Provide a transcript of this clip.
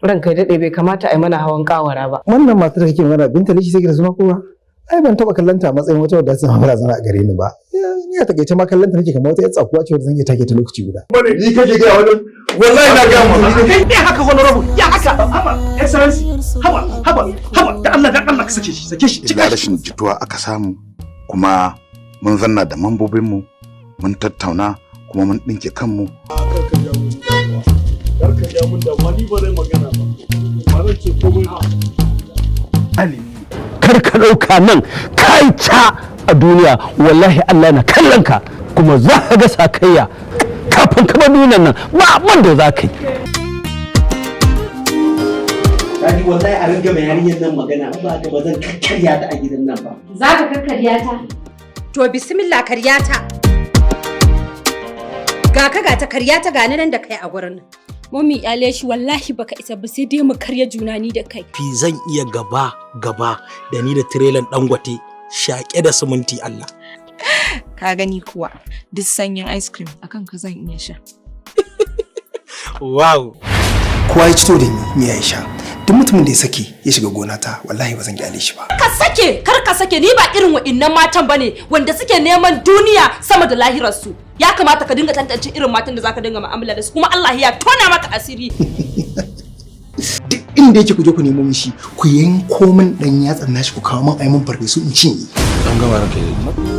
Ranka ya daɗe, bai kamata a yi mana hawan kawara ba. Wannan matar da kake magana, Binta Lishi, sai da suna kowa. Ai ban taba kallanta a matsayin wata wadda ta zama barazana a gare ni ba. Ni a takaice ma kallanta nake kamar wata 'yar tsakuwa ce wadda zan iya take ta lokaci guda. Ni kake gaya wannan? Wallahi na gaya mu. Kai ne haka, honorable? Ya haka? Haba, excellency, haba, haba, haba, da Allah, da Allah, ka sake shi, sake shi. Illa rashin jituwa aka samu, kuma mun zanna da mambobinmu, mun tattauna, kuma mun ɗinke kanmu. Karka ja mun damuwa. Karka ja mun damuwa, ni ba zai magana ba. Ba zan ce komai ba. Kar ka ɗauka nan kai ca a duniya. Wallahi Allah na kallon ka, kuma za ka ga sakayya kafin ka bar duniyar nan. Ba abin da za ka yi. Daddy, wallahi a ringa mai yarinyar nan magana, ba ka ba zan kakkarya ta a gidan nan ba. Za ka kakkarya ta? To bismillah, karya ta. Ga ka ga ta, karya ta, gani nan da kai a gurin nan. Mummy, kyale shi. Wallahi baka isa ba, sai dai mu karya juna ni da kai. Fi zan iya gaba gaba da ni da tirelan Dangote shaƙe da siminti, Allah. Ka gani kuwa, duk sanyin ice cream akan ka zan iya sha. Wow. Kowa ya cito da ni, miya ya sha. Duk mutumin da ya sake ya shiga gona ta, wallahi ba zan kyale shi ba. Ka sake, kar ka sake, ni ba irin wa'innan matan bane wanda suke neman duniya sama da lahirarsu. Ya kamata ka dinga tantance irin matan da zaka dinga mu'amala da su, kuma Allah ya tona maka asiri. Duk inda yake, ku je ku nemo min shi, ku yanko min dan yatsan nashi, ku kawo min, ai mun farfesu in cinye. An gama, ranka.